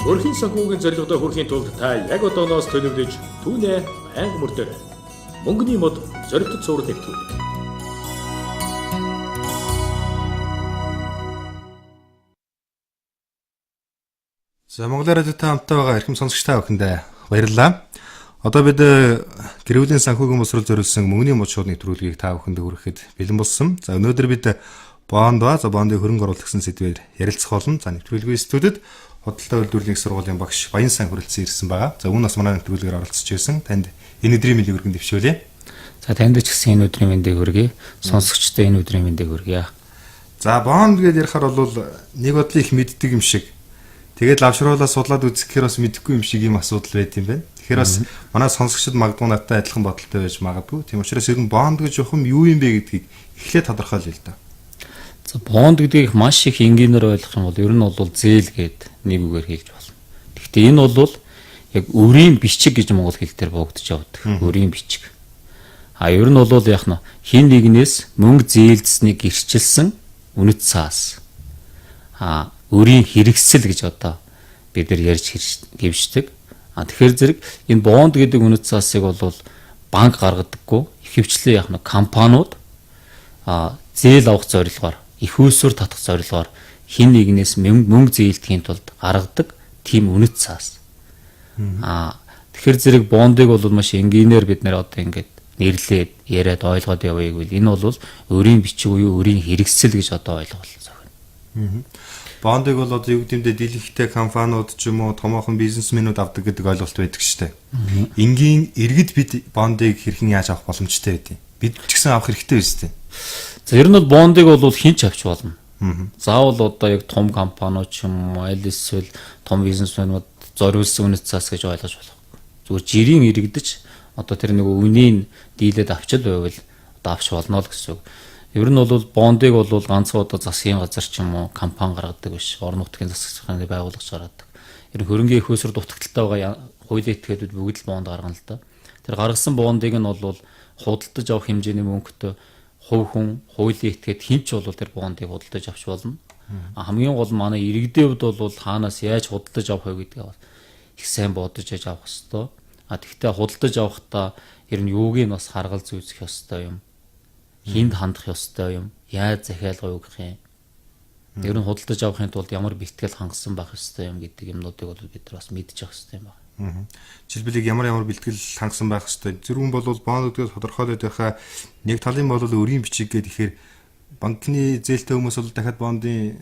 Өрхийн санхүүгийн зорилгодоо хүрэхийн тулд та яг одооноос төлөвлөж түүнээ байнга мөрдөөрэй. Мөнгөний мод зоригтод суурь нэвтрүүлэг. За Монгол радиотой хамттай байгаа эрхэм сонсогч та бүхэндээ баярлалаа. Одоо бид гэр бүлийн санхүүгийн босрол зориулсан мөнгөний мод шууд нэвтрүүлгийг та бүхэнд хүргэхэд бэлэн болсон. За өнөөдөр бид бонд ба за бондын хөрөнгө оруулалт гэсэн сэдвээр ярилцах болно. За нэвтрүүлгийн студид худалдаа үйлдвэрлэлийн их сургуулийн багш Баян сан хүрэлцэн ирсэн байгаа. За үүн бас манай нэвтрүүлгээр оролцож байсан. Танд энэ өдрийн мэндийг өргөн дэвшүүлье. За танд ч гэсэн энэ өдрийн мэндийг хүргэе. Сонсогчдод энэ өдрийн мэндийг хүргье. За бонд гэдээ ярихаар бол нэг бодлын их мэддэг юм шиг. Тэгээд лавшруулаа судлаад үзэхээр бас мэдэхгүй юм шиг юм асуудал байт юм байна. Тэгэхээр бас манай сонсогчид магадгүй надтай адилхан бодолтой байж магадгүй. Тийм учраас ер нь бонд гэж юхам юу юм бэ гэдгийг эхлээд тодорхойлъё л доо. За бонд гэдгийг маш их энгийнээр ойлгох юм бол ер нь бол зээл гээд нэг үгээр хэлж болно. Гэхдээ энэ бол яг өрийн бичиг гэж монгол хэл дээр буугдаж явдаг. Өрийн бичиг. А ер нь бол яг нь хин нэгнээс мөнгө зээлдсэнийг гэрчилсэн үнэт цаас. А өрийн хэрэгсэл гэж одоо бид нар ярьж гэвшдэг. А тэгэхээр зэрэг энэ бонд гэдэг үнэт цаасыг бол банк гаргадаггүй. Ихэвчлэн яг нь компаниуд зээл авах зорилгоор, их усүр татах зорилгоор хин нэгнээс мөнгө зээлдэхийн тулд гаргадаг тийм үнэт цаас. А тэгэхээр зэрэг бондыг бол маш энгийнээр бид нэр одоо ингээд нэрлээд яриад ойлгоод явъя гэвэл энэ бол өрийн бичиг буюу өрийн хэрэгсэл гэж одоо ойлгол зохино. Бондыг бол одоо юу гэдэг нь дийлэнхтэй компаниуд ч юм уу томоохон бизнесмэнүүд авдаг гэдэг ойлголт байдаг шүү дээ. Энгийн иргэд бид бондыг хэрхэн яаж авах боломжтой байдیں۔ Бид ч гэсэн авах хэрэгтэй биз дээ. За ер нь бол бондыг бол хэн ч авч болно. Заавал одоо яг том компаниуд ч юм уу аль эсвэл том бизнесмэнүүд зориулсан үнэт цаас гэж ойлгож болохгүй. Зүгээр жирийн иргэдэж одоо тэр нэг үнийг дийлээд авчил байвал одоо авч болно л гэсэн үг. Ер нь бол бондыг бол ганцхан одоо засгийн газар ч юм уу компани гаргадаг биш. Орон нутгийн засгийн байгууллага гаргадаг. Ер нь хөрөнгийн их усүр дутагдaltaй байгаа хуулийн этгээдүүд бүгд л бонд гаргана л да. Тэр гаргасан бондыг нь бол худалдаж авах хэмжээний мөнгөтэй хувь хүн хуулийн этгээд хэн ч бол тэр бондыг худалдаж авч болно. Хамгийн гол манай иргэдийн хувьд бол хаанаас яаж худалдаж авах вэ гэдгээ бас их сайн бодож яж авах ёстой. А тэгвэл худалдаж авахдаа ер нь юуг нь бас харгалз үзэх ёстой юм. Хинд хандах ёстой юм. Яаж захиалга өгөх юм. Ер нь худалдаж авахын тулд ямар бэлтгэл хангасан байх ёстой юм гэдэг юмнуудыг бол бид нар бас мэдчих ёстой юм байна. Жишээлбэл ямар ямар бэлтгэл хангасан байх ёстой. Зэрүүн бол бонд гэдгээ тодорхойлоод байхаа нэг талын бол өрийн бичиг гэдэг ихээр банкны зээлтэй хүмүүс бол дахиад бондын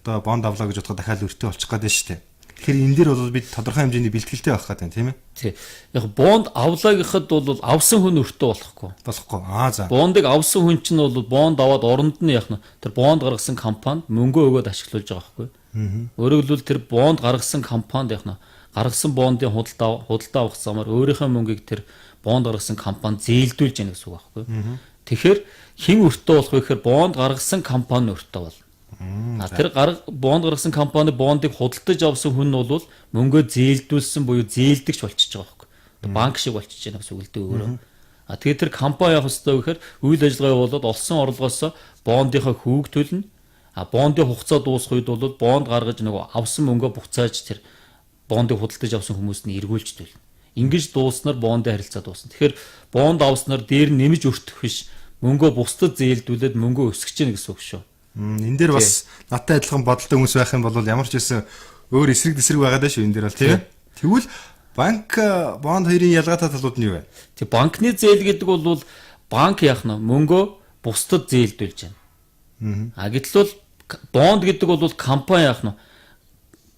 одоо бонд авлаа гэж бодоход дахиад өртөө болчих гээд байна шүү дээ. Тэгэхээр энэ дээр бол бид тодорхой хэмжээний бэлтгэлтэй байх гэдэг тийм ээ. Тий. Яг бонд авлаа гэхэд бол авсан хүн өртөө болохгүй. Болохгүй. Аа за. Бондыг авсан хүн чинь бол бонд аваад оронд нь яг нь тэр бонд гаргасан компанид мөнгөө өгөөд ашиглуулж байгаа байхгүй. Өөрөөр хэлбэл тэр бонд гаргасан компанид яг нь гаргасан бондын худалдаа авах замаар өөрийнхөө мөнгийг тэр бонд гаргасан компани зээлдүүлж яах гэсэн үг байхгүй. Тэгэхээр хэн өртөө болох вэ гэхээр бонд гаргасан компани өртөө болно. А тэр бонд гаргасан компани бондыг худалдаж авсан хүн нь бол мөнгөө зээлдүүлсэн буюу зээлдэгч болчихж байгаа байхгүй. Банк шиг болчихж байна гэсэн үг л дээ өөрөө. А тэгээд тэр компани явах ёстой гэхээр үйл ажиллагаа явуулаад олсон орлогоос бондынхаа хүүг төлнө. А бондын хугацаа дуусах үед бол бонд гаргаж нөгөө авсан мөнгөө буцааж тэр бондыг худалдаж авсан хүмүүст нь эргүүлж төлнө. Ингэж дууснаар бондын харилцаа дуусна. Тэгэхээр бонд авснаар дээр нь нэмж өртөх биш мөнгөө бусдад зээлдүүлээд мөнгөө өсгөж гэнэ гэсэн үг шүү. Энэ дээр бас надтай адилхан бодолтой хүмүүс байх юм бол ямар ч байсан өөр эсрэг дэсрэг байгаа даа шүү энэ дээр бол тийм ээ. Тэгвэл банк бонд хоёрын ялгаатай талууд нь юу вэ? Тэг банкны зээл гэдэг бол банк яах нь мөнгөө бусдад зээлдүүлж байна. А гэтэл бол бонд гэдэг бол компани яах нь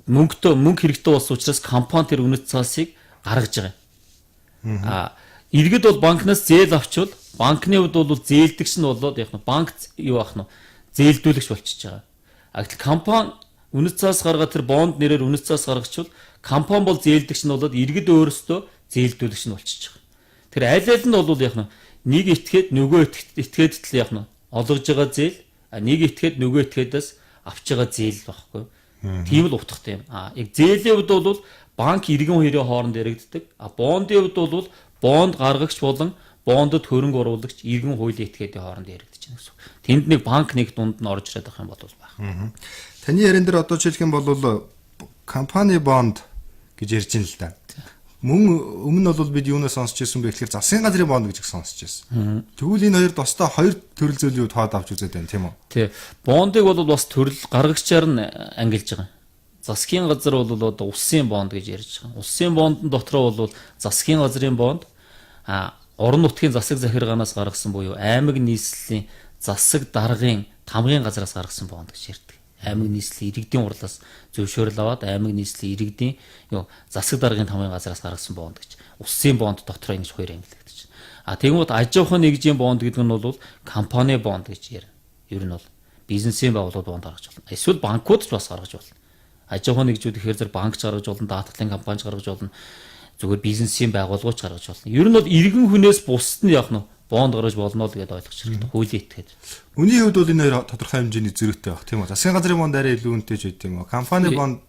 мөнгөтэй мөнгө хэрэгтэй болсон учраас компани тэр үнэт цаасыг гаргаж байгаа юм. А иргэд бол банкнаас зээл авчвал банкны хувьд бол зээлдэгч нь болоод яах нь банк юу ах нь зээлдүүлэгч болчихж байгаа. А гэтэл компани үнэт цаас гаргаад тэр бонд нэрээр үнэт цаас гаргачвал компани бол зээлдэгч нь болоод иргэд өөрөөсөө зээлдүүлэгч нь болчихж байгаа. Тэр аль аль нь бол яах нь нэг этгээд нөгөө этгээд л яах нь олгож байгаа зээл, нэг этгээд нөгөө этгээдээс авч байгаа зээл байхгүй. Тийм л утгатай юм. А яг зээлийн хувьд бол банк иргэн хоёрын хооронд яригддаг. А бондын хувьд бол бонд гаргагч болон бондод хөрөнгө оруулагч иргэн хуулийн этгээдийн хооронд яригдаж байна гэсэн үг. Тэнд нэг банк нэг дунд нь орж ирээд байх юм бол байх. Таны яран дээр одоо жишээлх юм бол компани бонд гэж ярьж байна л да. Мөн өмнө нь бол бид юунаас сонсч ирсэн бэ гэхээр засгийн газрын бонд гэж их сонсч ирсэн. Тэгвэл энэ хоёр тусдаа хоёр төрөл зүйлийг тоод авч үзээд байна, тийм үү? Тий. Бондыг бол бас төрөл гаргагчаар нь ангилж байгаа. Засгийн газар бол одоо улсын бонд гэж ярьж байгаа. Улсын бондон дотроо бол засгийн газрын бонд, орон нутгийн засаг захиргаанаас гаргасан буюу аймаг нийслэлийн засаг даргын тамгын газраас гаргасан бонд гэж ярьдаг. Аймаг нийслэлийн иргэдийн хурлаас зөвшөөрөл аваад аймаг нийслэлийн иргэдийн засаг даргын тамгын газраас гаргасан бонд гэж улсын бонд дотроо ингэж хоёр ангилагдаж. А тэгмүүд аж ахуйн нэгжийн бонд гэдэг нь бол компани бонд гэж ярина. Ер нь бол бизнесийн байгууллагууд бонд гаргаж болно. Эсвэл банкуд ч бас гаргаж болно. Аж ахуйн нэгжүүд гэхээр зэрэг банк ч гаргаж болно, даатгалын компани ч гаргаж болно, зүгээр бизнесийн байгууллагууд ч гаргаж болно. Ер нь бол иргэн хүнээс бусд нь яах нь бонд гаргаж болно л гэдээ ойлгох хэрэгтэй. Хуулийн этгээд. Үнийн хувьд бол энэ хоёр тодорхой хэмжээний зөрүүтэй байх, тийм үү? Засгийн газрын бонд арай илүү үнэтэй ч байд юм уу? Компани бонд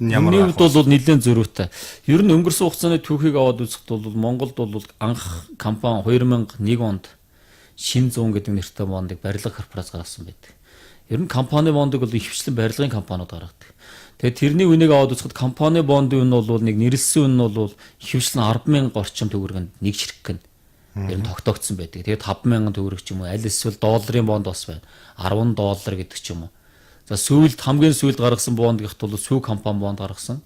ямар Үнийн хувьд бол нэлээд зөрүүтэй. Ер нь өнгөрсөн хугацааны түүхийг аваад үзэхэд бол Монголд бол анх компани 2001 онд Шин зүүн гэдэг нэртэй бондыг барилга корпорац гаргасан байдаг. Ер нь компани бондыг бол ихэвчлэн барилгын компаниуд гаргадаг. Тэгээд тэрний үнийг аваад үзэхэд компани бондын үн бол нэг нэрлсэн үн нь бол ихэвчлэн 10,000 орчим төгрөгөнд нэг ширхэг нь ер нь тогтоогдсон байдаг. Тэгээд 5,000 төгрөг ч юм уу, аль эсвэл долларын бонд бас байна. 10 доллар гэдэг ч юм уу. За сүүлд хамгийн сүүлд гаргасан бонд гэхэд бол сүү компани бонд гаргасан.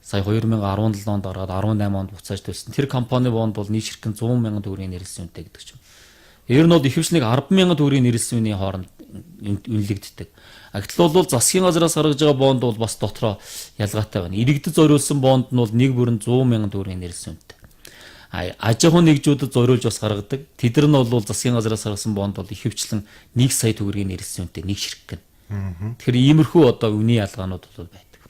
Сая 2017 онд гаргаад 18 онд буцааж төлсөн. Тэр компани бонд бол нэг ширхэг 100,000 төгрөгийн нэрлсэн үнэтэй гэдэг ч юм. Ер нь бол ихэвчлэн 10,000 төгрөгийн нэрлсэн үнийн хооронд үнэлэгддэг. Гэтэл бол засгийн газраас гаргаж байгаа бонд бол бас дотроо ялгаатай байна. Иргэдэд зориулсан бонд нь бол нэг бүрэн 100,000 төгрөгийн нэрлсэн үнэтэй. Аж ахуйн нэгжүүдэд зориулж бас гаргадаг. Тэд нар нь бол засгийн газраас гаргасан бонд бол ихэвчлэн 1 сая төгрөгийн нэрлсэн үнэтэй нэг ширхэг нь. Тэгэхээр иймэрхүү одоо үнийн ялгаанууд бол байдаг.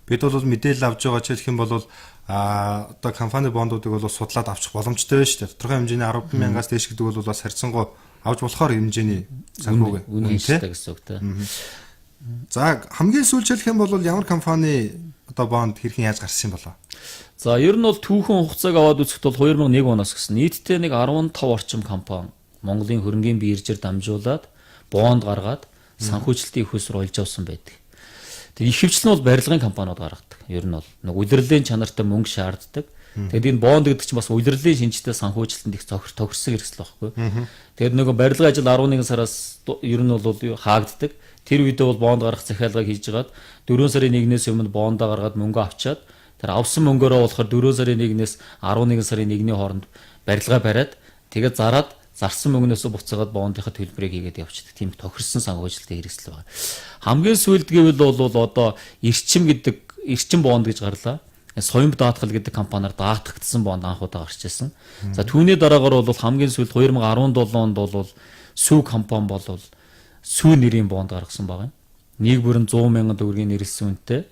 Бид бол мэдээлэл авч байгаа жишээлх юм бол одоо компани бондуудыг бол судлаад авчих боломжтой байна шүү дээ. Тодорхой хэмжээний 10,000-аас дээш гэдэг бол бас харьцангуй авч болохоор хэмжээний санхүүг үнэ хэрэгтэй гэсэн үг тийм. За хамгийн сүүлд хэлэх юм бол ямар компани одоо бонд хэрхэн яаж гарсан юм болоо? За ер нь бол түүхэн хугацааг аваад үзэхэд бол 2001 оноос гэсэн нийтдээ нэг 15 орчим компани Монголын хөрөнгийн биржээр дамжуулаад бонд гаргаад санхүүжилтийн их усруу олж авсан байдаг. Тэр ихэвчлэн бол барилгын компаниуд гаргадаг. Ер нь бол нэг удирдлын чанартай мөнгө шаарддаг. Тэгээд энэ бонд гэдэг чинь бас удирдлын шинжтэй санхүүжилтэнд их тохирсон хэрэгсэл байхгүй. Тэгээд нөгөө барилгын ажил 11 сараас ер нь бол хаагддаг. Тэр үедээ бол бонд гаргах захиалгыг хийж хагаад 4 сарын 1-ээс өмнө бондоо гаргаад мөнгө авчаад тэр авсан мөнгөөрөө болохоор 4 сарын 1-ээс 11 сарын 1-ний хооронд барилгаа бариад тэгээд зараад зарсан мөнгнөөсөө буцаагаад бондынхаа төлбөрийг хийгээд явчихдаг. Тийм тохирсон санхүүжилтийн хэрэгсэл байна. Хамгийн сүүлд гэвэл бол одоо эрчим гэдэг эрчим бонд гэж гарлаа. Соёмб даатгал гэдэг компаниар даатгагдсан бонд анх удаа гарч ирсэн. За түүний дараагаар бол хамгийн сүүлд 2017 онд бол сүү компани бол сүү нэрийн бонд гаргасан байгаа юм. Нэг бүрэн 100,000 төгрөгийн нэрлсэн үнэтэй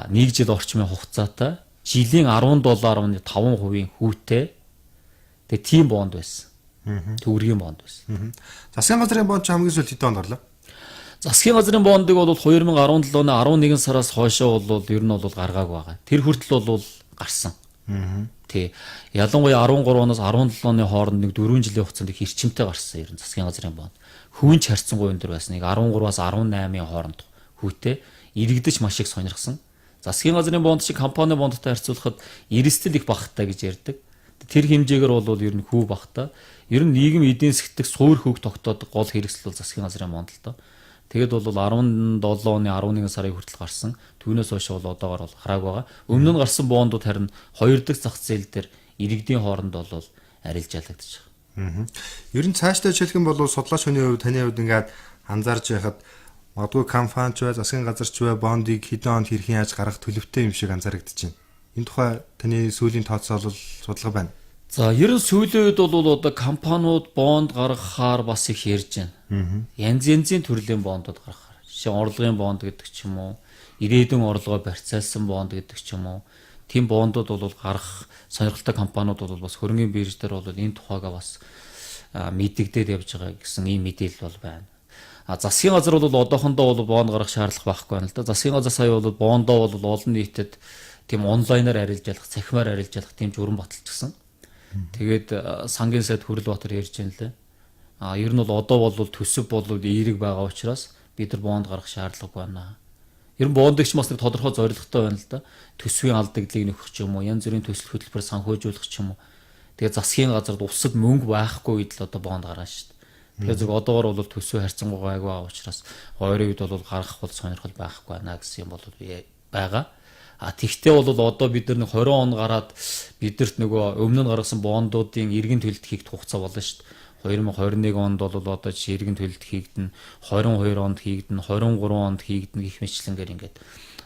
нэг жил орчмын хугацаатай жилийн 17.5% хүүтэй тэгээ тийм бонд байсан. Төгрөгийн бонд байсан. Засгийн газрын бонд ч хамгийн сүүлд хэдэн онд гарлаа? Засгийн газрын бондыг бол 2017 оны 11 сараас хойшоо бол ер нь бол гаргаагүй байгаа. Тэр хүртэл бол гарсан. Тий. Ялангуяа 13 оноос 17 оны хооронд нэг 4 жилийн хугацаанд их эрчимтэй гарсан ер нь засгийн газрын бонд. Хүүн ч харьцангуй өндөр байсан. Нэг 13-аас 18-ын хооронд хүүтэй иргэдэж маш их сонирхсан. Засгийн газрын бонд шиг компани бондтой харьцуулахад эрсдэл их багатай гэж ярьдаг. Тэр хэмжээгээр бол ер нь хүү багатай. Ер нь нийгэм эдийн засгт суур хүүг тогтоодог гол хэрэгсэл бол засгийн газрын бонд л доо. Тэгэд бол 17 оны 11 сарын хүртэл гарсан. Түүнээс хойш бол одоогор бол хараагүй байгаа. Өмнө нь гарсан бондууд харин хоёр дахь зах зээл дээр иргэдийн хооронд бол арилжаалагдчих. Ер нь цаашдаа жишээлх юм бол судлаач хүний хувьд таны хувьд ингээд анзаарч байхад магадгүй компани ч бай, засгийн газар ч бай бондыг хэдэн онд хэрхэн яаж гаргах төлөвтэй юм шиг анзаарэгдэж байна. Энэ тухай таны сүүлийн тооцоолол судалгаа байна. За ер нь сүүлийн үед бол одоо компаниуд бонд гаргахаар бас их ярьж байна. Янз янзын төрлийн бондууд гаргахаар. Жишээ нь орлогын бонд гэдэг ч юм уу, ирээдүйн орлогоо барьцаалсан бонд гэдэг ч юм уу. Тийм бондууд бол гаргах сонирхолтой компаниуд бол бас хөрөнгөний бирж дээр бол энэ тухайгаа бас мэдэгдээд явж байгаа гэсэн ийм мэдээлэл бол байна. А засгийн газар бол одоохондоо бол бонд гаргах шаардлага байхгүй байна л да. Засгийн газар сая бол бондоо бол олон нийтэд тийм онлайнаар арилжаалах, цахимаар арилжаалах тийм журам баталчихсан. Тэгээд сангийн сайд Хүрэлбаатар ярьж байна лээ. А ер нь бол одоо бол төсөв бол эерэг байгаа учраас бид нар бонд гаргах шаардлагагүй байна. Ер нь бондыг ч бас нэг тодорхой зорилготой байна л да. Төсвийн алдагдлыг нөхөх ч юм уу, янз бүрийн төсөл хөтөлбөр санхүүжүүлэх ч юм уу. Тэгээ засгийн газарт улсад мөнгө байхгүй үед л одоо бонд гаргана шүү дээ. Тэгэхээр зөв одоогор бол төсвөө харьцангуй гайгүй байгаа учраас ойрын үед бол гаргах бол сонирхол байхгүй байна гэсэн юм бол байгаа. А тэгтээ бол одоо бид нар нэг 20 он гараад бидэрт нөгөө өмнө нь гаргасан бондуудын эргэн төлөлт хийх хугацаа болно шүү дээ. 2021 онд бол одоо жишээ эргэн төлөлт хийгдэн, 22 онд хийгдэн, 23 онд хийгдэн гэх мэтчлэнгээр ингээд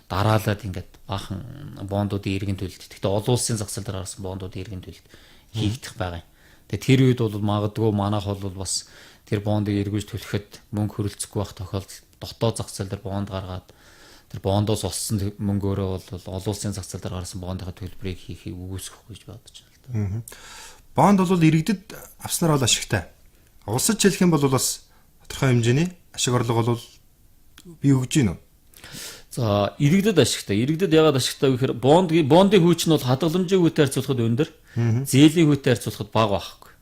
дараалаад ингээд баахан бондуудын эргэн төлөлт. Тэгтээ олон улсын зах зээл дээр гарсан бондуудын эргэн төлөлт хийгдэх байгаа юм. Тэгээ тэр үед бол магадгүй манайх бол бас тэр бондыг эргүүлж төлөхөд мөнгө хөрөлцөхгүй байх тохиолдолд дотоод зах зээл дээр бонд гаргаад тэр бондоос олсон мөнгөөрөө бол олон улсын зах зээл дээр гарсан бондынхаа төлбөрийг хийхийг үгүйсгэхгүй гэж бодож байна л да. Бонд бол иргэдэд авснаар бол ашигтай. Улсад хэлэх юм бол бас тодорхой хэмжээний ашиг орлого бол бий өгж гин үү? За, иргэдэд ашигтай. Иргэдэд ягаад ашигтай вэ гэхээр бондын хүч нь бол хадгаламжийн хүүтэй харьцуулахад өндөр, зээлийн хүүтэй харьцуулахад бага байхгүй.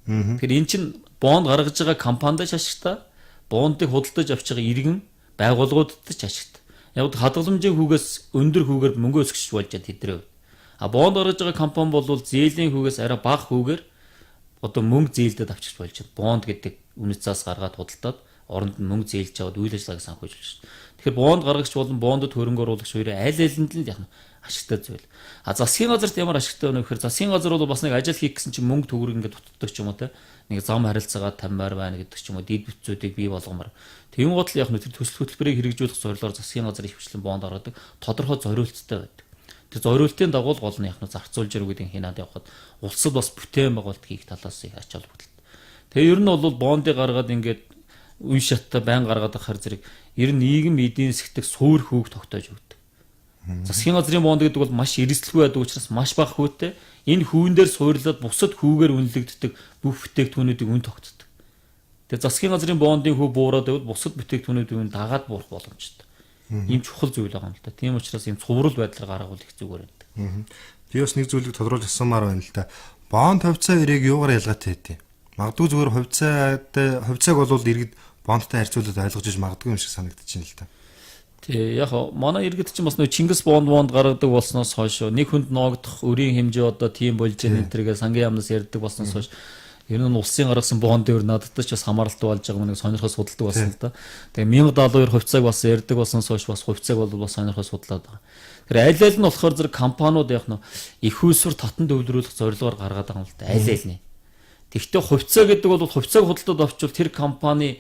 Тэгэхээр эн чинь бонд гаргаж байгаа компанид ч ашигтай, бондыг худалдаж авч байгаа иргэн байгууллагуудад ч ашигтай. Яг хадгаламжийн хүүгээс өндөр хүүгээр мөнгө өсгөж болж байгаа тэдний хувьд. А бонд гаргаж байгаа компани бол зээлийн хүүгээс арай бага хүүгээр одоо мөнгө зээлдээд авчирч болж байна. Бонд гэдэг үнэт заас гаргаад худалдаад оронд нь мөнгө зээлж аваад үйл ажиллагааг санхүүжүүлж байна. Тэгэхээр бонд гаргагч болон бондод хөрөнгө оруулагч хоёрын аль алинд нь яг ашигтай зүйл. А засгийн газарт ямар ашигтай вэ гэхээр засгийн газар бол бас нэг ажил хийх гэсэн чинь мөнгө төгрөг ингээд дутдаг ч юм уу те. Нэг зам харилцаагаа таммаар байна гэдэг ч юм уу, дид бүтцүүдийг бий болгомоор. Тэгэн гол яг нь тэр төсөл хөтөлбөрийг хэрэгжүүлэх зорилгоор засгийн газар их хвчлэн бонд гаргадаг тодорхой зориулттай байдаг. Тэр зориултын дагуу гол нь яг нь зарцуулж ирв гэдэг хинаад явхад улсад бас бүтээн байгуулалт хийх талаас их ач холбогдолтой. Тэгээ ер нь бол бондыг гаргаад ингээд үе шаттай байн гаргаад ахаар зэрэг ер нь нийгэм эдийн засгт суур хүүг тогтоож өгдөг. Засгийн газрын бонд гэдэг бол маш эрсдэлгүй байдаг учраас маш бага хүүтэй. Энэ хүүн дээр суурлаад бусад хүүгээр үнэлэгддэг бүх бүтээгдэхүүнүүдийг үн тогтдог. Тэгээ засгийн газрын бондын хүү буураад байвал бусад бүтээгдэхүүнүүдийн үн дагаад буурах боломжтой. Ийм чухал зүйл байгаа юм л да. Тийм учраас ийм цуврал байдлаар гаргавал их зүгээр байдаг. Би бас нэг зүйлийг тодруулж асуумаар байна л да. Бонд хувьцаа эрийг юугаар ялгаатай хэдий? Магадгүй зүгээр хувьцаатай хувьцааг бол иргэд бондтой харьцуулаад ойлгож иж магадгүй юм шиг санагдаж байна л да. Тий, яг манай иргэд чинь бас нөө Чингис бонд гаргадаг болсноос хойш нэг хүнд ноогдох өрийн хэмжээ одоо тийм болж гэн энэ тэргээ сангийн яамнаас ярьдаг болсноос хойш ер нь улсын гаргасан бонд өөр надад ч бас хамааралтай болж байгаа нэг сонирхол судалдаг болсон л да. Тэгээ 1072 хувьцааг бас ярьдаг болсноос хойш бас хувьцааг бол бас сонирхол судлаад байгаа. Тэгэхээр аль аль нь болохоор зэрэг компаниуд яг нь их усүр татан төвлөрүүлэх зорилгоор гаргаад байгаа юм л да. Аль аль нь. Тэгэхдээ хувьцаа гэдэг бол хувьцааг худалдаад авчвал тэр компани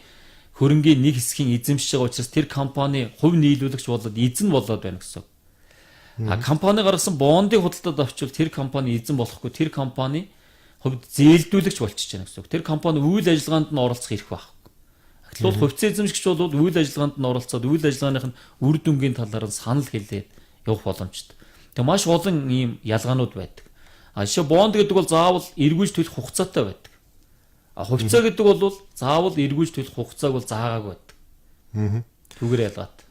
хөрөнгийн нэг хэсгийн эзэмшиж байгаа учраас тэр компани хувь нийлүүлэгч болоод эзэн болоод байна гэсэн. А компани гаргасан бондыг худалдаад авчвал тэр компани эзэн болохгүй, тэр компани хувьд зээлдүүлэгч болчихж байна гэсэн үг. Тэр компани үйл ажиллагаанд нь оролцох эрх байхгүй. Гэтэл бол хувьцаа эзэмшигч бол үйл ажиллагаанд нь оролцоод үйл ажиллагааных нь үр дүнгийн талаар нь санал хэлээд явах боломжтой. Тэгээ маш олон ийм ялгаанууд байдаг. А жишээ бонд гэдэг бол заавал эргүүлж төлөх хугацаатай байдаг. А хувьцаа гэдэг бол заавал эргүүлж төлөх хугацааг бол заагаагүй байдаг. Түүгээр ялгаатай.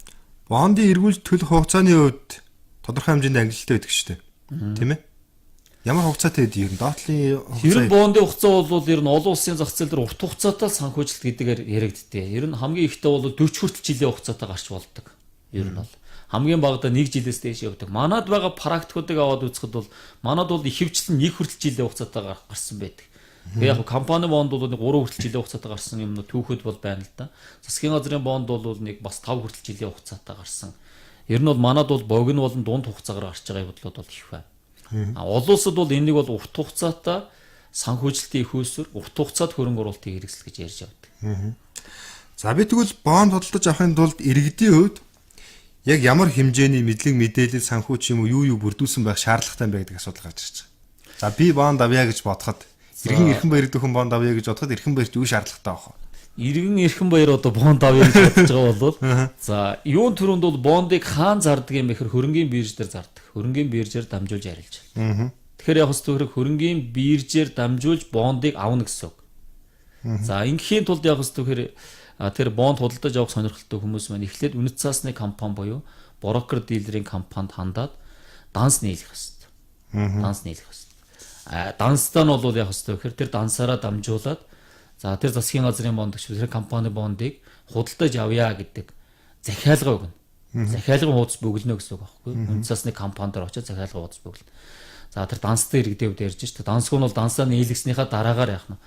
Бондын эргүүлж төлөх хугацааны хувьд тодорхой хэмжээнд ангилалтай байдаг шүү дээ. Тийм ээ? Ямар хугацаатай гэдэг юм? Доотлын хугацаа. Ер нь бондын хугацаа бол ер нь олон улсын зах зээл дээр урт хугацаатай санхүүжилт гэдгээр яригддээ. Ер нь хамгийн ихтэй бол 40 хүртэл жилийн хугацаатай гарч болдог. Ер нь бол хамгийн багадаа 1 жилээс дээш явдаг. Манад байгаа практикуудыг аваад үзэхэд бол манад бол ихэвчлэн 1 хүртэл жилийн хугацаатай гарсан байдаг. Тэгээ яг компани бонд бол нэг 3 хүртэл жилийн хугацаатай гарсан юм түүхэд бол байна л да. Засгийн газрын бонд бол нэг бас 5 хүртэл жилийн хугацаатай гарсан. Ер нь бол манад бол богино болон дунд хугацаагаар гарч байгаа явдлууд бол их байна. А олон улсад бол энийг бол урт хугацаатай санхүүжилтийн их усүр, урт хугацаанд хөрөнгө оруулалтыг хэрэгсэл гэж ярьж явдаг. За би тэгвэл бонд худалдаж авахын тулд иргэдийн хувьд яг ямар хэмжээний мэдлэг мэдээлэл санхүү ч юм уу юу бүрдүүлсэн байх шаардлагатай юм бэ гэдэг асуудал гарч ирж байгаа. За би бонд авъя гэж бодоход иргэн эрхэн баяр дөхөн бонд авъя гэж бодоход эрхэн баярт юу шаардлагатай байх вэ? Иргэн эрхэн баяр одоо бонд авъя гэж бодож байгаа бол за юун түрүүнд бол бондыг хаан зардаг юм бэхэр хөрөнгийн бирж дээр зардаг. Хөрөнгийн биржээр дамжуулж арилж. Тэгэхээр яг хэвээр хөрөнгийн биржээр дамжуулж бондыг авна гэсэн үг. За ингээхийн тулд яг хэвээр тэр бонд худалдаж авах сонирхолтой хүмүүс маань эхлээд үнэт цаасны компани буюу брокер дилерийн компанид хандаад данс нийлэх хэвээр. Данс нийлэх хэвээр. А данстай нь бол яг хэвээр гэхээр тэр дансаараа дамжуулаад за тэр засгийн газрын бонд гэх тэр компани бондыг худалдаж авъя гэдэг захиалга өгнө. Захиалгын хуудас бөглөнө гэсэн үг байхгүй юу? Үнэт цаасны компани дээр очиод захиалгын хуудас бөглөнө. За тэр данстай иргэдийн хувьд ярьж шүү дээ. Дансгүй нь бол дансаа нийлэгснийхаа дараагаар яах нь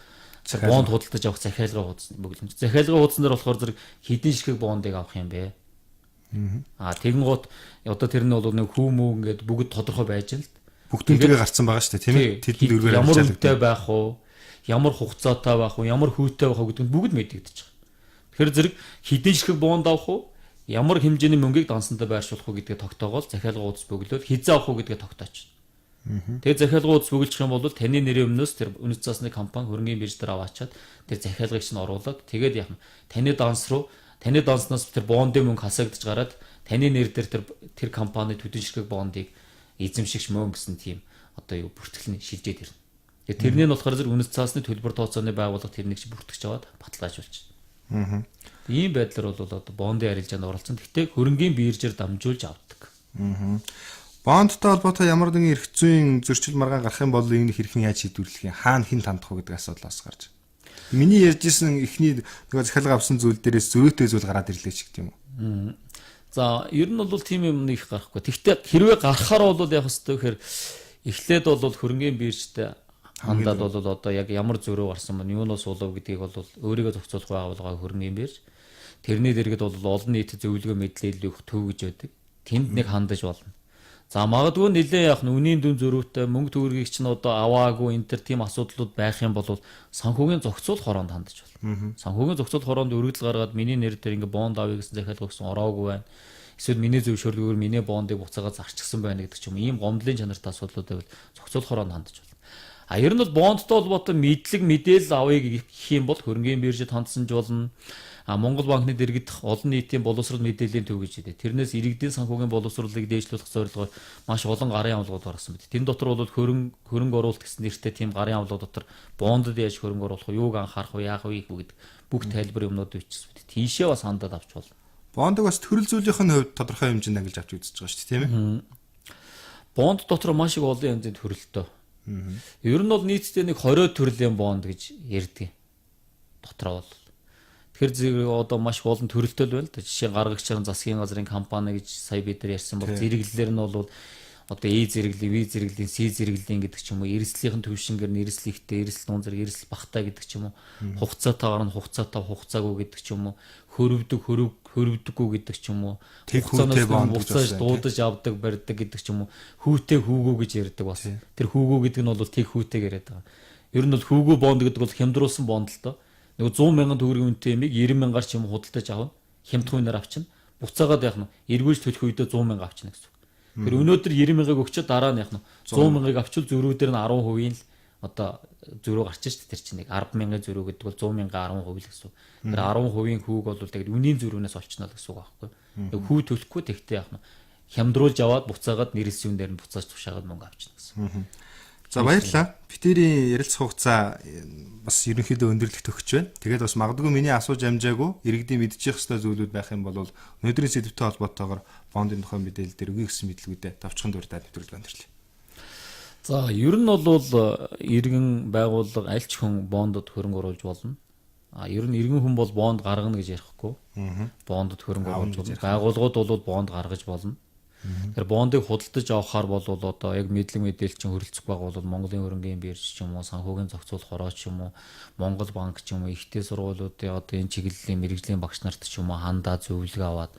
бонд худалдаж авах захиалгын хуудас бөглөнө. Захиалгын хуудсан дээр болохоор зэрэг хэдэн ширхэг бондыг авах юм бэ? Аа тэгэн гут одоо тэр нь бол нэг хүү мүү ингээд бүгд тодорхой байж л бүх дүнтэйгээ гарцсан байгаа шүү дээ, тийм ээ. Тэдэнд өргөөр ямар үнэтэй байх уу, ямар хугацаатай байх уу, ямар хүүтэй байх уу гэдэг нь бүгд мэдэгдэж байгаа. Тэгэхээр зэрэг хэдэн ширхэг бонд авах уу, ямар хэмжээний мөнгийг дансандаа байршуулах уу гэдгээ тогтоогоол захиалгын хуудас бөглөөд хизээ авах уу гэдгээ тогтооч. Тэгээ захиалгын хуудас бөглөчих юм бол таны нэрийн өмнөөс тэр үнэт цаасны компани хөрөнгийн бирж дээр аваачаад тэр захиалгыг чинь оруулаад тэгээд яах нь таны данс руу таны данснаас тэр бондын мөнгө хасагдж гараад таны нэр дээр тэр компани төдөн ширхэг бондыг эзэмшигч мөн гэсэн тийм одоо юу бүртгэл нь шилжээд ирнэ. Тэгээ тэрний нь болохоор зэрэг үнэт цаасны төлбөр тооцооны байгууллага тэрнийг чи бүртгэж аваад баталгаажуулчих. Ийм байдлаар бол одоо бондын арилжаанд оролцсон. Гэхдээ хөрөнгийн биржээр дамжуулж авдаг. Бондтой холбоотой ямар нэгэн эрх зүйн зөрчил маргаан гарах юм бол энэ хэрхэн яаж шийдвэрлэх юм, хаана хэн хандах уу гэдэг асуудал бас гарч. Миний ярьжсэн эхний нөгөө захиалга авсан зүйл дээрээс зөрөөтэй зүйл гараад ирлээ ч гэдэг юм уу? За ер нь бол тийм юм нэг их гарахгүй. Тэгэхдээ хэрвээ гарахаар бол яг хэвээр гэхээр эхлээд бол хөрөнгийн биржтэй хандаад бол одоо яг ямар зөрүү гарсан байна, юунаас болов гэдгийг бол өөрийгөө зохицуулах байгууллага хөрөнгийн бирж. Тэрний дэргэд бол олон нийт зөвлөгөө мэдээлэл өгөх төв гэж байдаг. Тэнд нэг хандаж болно. За магадгүй нэлээ яах нь үнийн дүн зөрүүтэй мөнгө төгрөгийг чинь одоо аваагүй энэ төр тийм асуудлууд байх юм бол санхүүгийн зохицуулах хороонд хандаж болно. Санхүүгийн зохицуулах хороонд өргөдөл гаргаад миний нэр дээр ингээ бонд авъя гэсэн захиалга өгсөн ороогүй байна. Эсвэл миний зөвшөөрлөөр миний бондыг буцаагаад зарчсан байна гэдэг ч юм уу. Ийм гомдлын чанартай асуудлууд байвал зохицуулах хороонд хандаж болно. А ер нь бол бондтой холбоотой мэдлэг мэдээлэл авъя гэх юм бол хөрөнгийн биржид хандсан ч болно. А Монгол банкны дэргэдэх олон нийтийн боловсрол мэдээллийн төв гэж хэлээ. Тэрнээс иргэдийн санхүүгийн боловсролыг дээшлүүлэх зорилгоор маш олон гарын авлагууд гаргасан мэт. Тэн дотор бол хөрөнгө оруулалт гэсэн нэртэй тийм гарын авлага дотор бондод яаж хөрөнгө оруулах вэ, юуг анхаарах вэ, яах вэ гэдэг бүх тайлбар юмнууд бичсэн мэт. Тийшээ бас хандаад авч болно. Бондыг бас төрөл зүйлийнх нь хувьд тодорхой хэмжээнд ангилж авч үзэж байгаа шүү дээ, тийм ээ. Бонд дотор маш их олон янзын төрөлтөө. Ер нь бол нийтдээ нэг 20 төрлийн бонд гэж ярьдаг. Дотроо бол. Тэгэхээр зэрэг одоо маш олон төрөлтөл байна л да. Жишээ гаргагчаар засгийн газрын компани гэж сая бид нар ярьсан бол зэрэглэлэр нь бол одоо E зэрэглэлийн, V зэрэглэлийн, C зэрэглэлийн гэдэг ч юм уу, эрсдлийнхэн төвшингээр нь эрсдэл ихтэй, эрсдэл дунд зэрэг, эрсдэл багатай гэдэг ч юм уу, хугацаатаагаар нь хугацаатай, хугацаагүй гэдэг ч юм уу, хөрөвдөг, хөрөвдөггүй гэдэг ч юм уу, хугацаанаас буцааж дуудаж авдаг, барьдаг гэдэг ч юм уу, хүүтэй хүүгүү гэж ярьдаг бас. Тэр хүүгүү гэдэг нь бол тэг хүүтэйг яриад байгаа. Ер нь бол хүүгүү бонд гэдэг бол хямдруулсан бонд л доо. Нөгөө 100 мянган төгрөгийн үнэтэй юмыг 90 мянгаар ч юм худалдаж авна. Хямдхан үнээр авчна. Буцаагаад яах нь эргүүлж төлөх үедээ 100 мянга авчна гэсэн үг. Тэр өнөөдөр 90 мянгаыг өгчөө дараа нь яах нь 100 мянгаыг авчвал зөрүү дээр нь 10% л одоо зөрүү гарч шít тэр чинь нэг 10 мянган зөрүү гэдэг бол 100 мянган 10% л гэсэн үг. Тэр 10% хүүг бол тэгээд үнийн зөрүүнээс олчно л гэсэн үг байхгүй. Тэг хүү төлөхгүй тэгтээ яах нь хямдруулж аваад буцаагаад нэрэлсэн үн дээр нь буцааж тушаагаад мөнгө авчна гэсэн. За баярлалаа. Битэрийн ярилцах хугацаа бас ерөнхийдөө өндөрлөх төгсөж байна. Тэгээд бас магадгүй миний асууж амжаагүй иргэдийн мэдчих ёстой зүйлүүд байх юм бол өнөөдрийн сэдвтэй холбоотойгоор бондын тухай мэдээлэл дээр өгье гэсэн мэдлэгүүдээ товчхон дурдаад нэвтрүүлэг өндөрлөе. За ер нь бол иргэн байгууллага аль ч хүн бондод хөрөнгө оруулж болно. А ер нь иргэн хүн бол бонд гаргана гэж ярихгүй. Бондод хөрөнгө оруулж болно. Байгууллагууд бол бонд гаргаж болно. Тэгэхээр бондыг худалдаж авахар бол одоо яг мэдлэг мэдээлэл чинь хөрөлцөх байгаа бол Монголын хөрөнгийн бирж ч юм уу, санхүүгийн зохицуулах хороо ч юм уу, Монгол банк ч юм уу, ихтэй сургуулиудын одоо энэ чиглэлийн мэрэгжлийн багш нарт ч юм уу хандаа зөвлөгөө аваад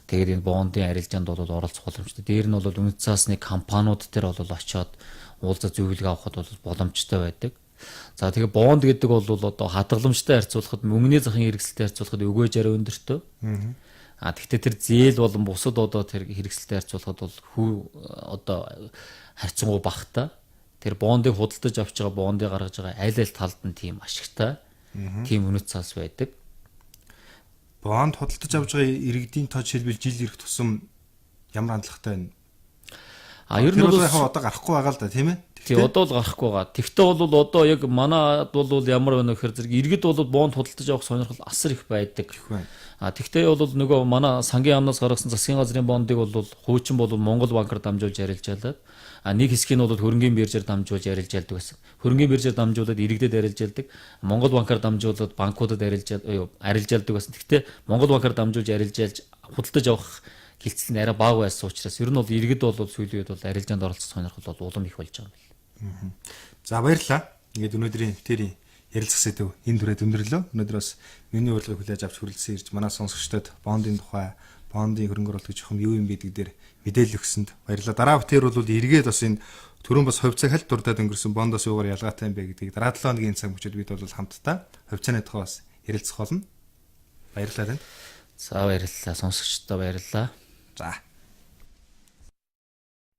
тэгээд энэ бондын арилжаанд бол оролцох боломжтой. Дээр нь бол үнэт цаасны компаниуд дээр бол очиод уулзаа зөвлөгөө авахд бол боломжтой байдаг. За тэгээ бонд гэдэг бол одоо хадгаламжтай харьцуулахад мөнгөний захын хэрэгсэлтэй харьцуулахад өгөөж арай өндөртэй. А тэгтээ тэр зээл болон бусад одоо тэр хэрэгсэлтэй харьцуулахад бол хүү одоо харьцангуй багатай. Тэр бондыг худалдаж авч байгаа, бондыг гаргаж байгаа аль аль талд нь тийм ашигтай, тийм үнэт цаас байдаг. Бонд худалдаж авч байгаа иргэдийн тоо жишээлбэл жил ирэх тусам ямар хандлагатай байна? А ер нь бол яг одоо гарахгүй байгаа л да, тийм ээ? Тий, одоо бол гарахгүй байгаа. Тэгтээ бол одоо яг манад бол ямар байна гэхээр зэрэг иргэд бол бонд худалдаж авах сонирхол асар их байдаг. А тэгтээ бол нөгөө манай сангийн яамнаас гаргасан засгийн газрын бондыг бол хуучин бол Монгол банкар дамжуулж арилжаалаад, а нэг хэсгийг нь бол хөрөнгийн биржээр дамжуулж арилжаалдаг байсан. Хөрөнгийн биржээр дамжуулаад иргэдэд арилжаалдаг, Монгол банкар дамжуулаад банкудад арилжаалдаг байсан. Тэгтээ Монгол банкар дамжуулж арилжаалж худалдаж авах хилцэл нь арай бага байсан учраас ер нь бол иргэд бол сүүлийн үед бол арилжаанд оролцох сонирхол бол улам их болж байгаа юм байна. За, баярлалаа. Ингээд өнөөдрийн тэрийн ярилцах сэдэв энэ түрээд өндөрлөө. Өнөөдөр бас миний урилгыг хүлээж авч хүрэлцэн ирж манай сонсогчдод Бондын тухай, Бондын хөрөнгө оруулалт гэж юм юу юм бэ гэдэг дээр мэдээлэл өгсөнд баярлалаа. Дараа битэр бол эргээд бас энэ түрүүн бас хувьцааг хальт дурдаад өнгөрсөн Бондоос юугаар ялгаатай юм бэ гэдгийг дараа 7 хоногийн цаг мөчид бид бол хамтдаа хувьцааны тухай бас ярилцах болно. Баярлалаа танд. За, баярлалаа. Сонсогчдод баярлалаа. За.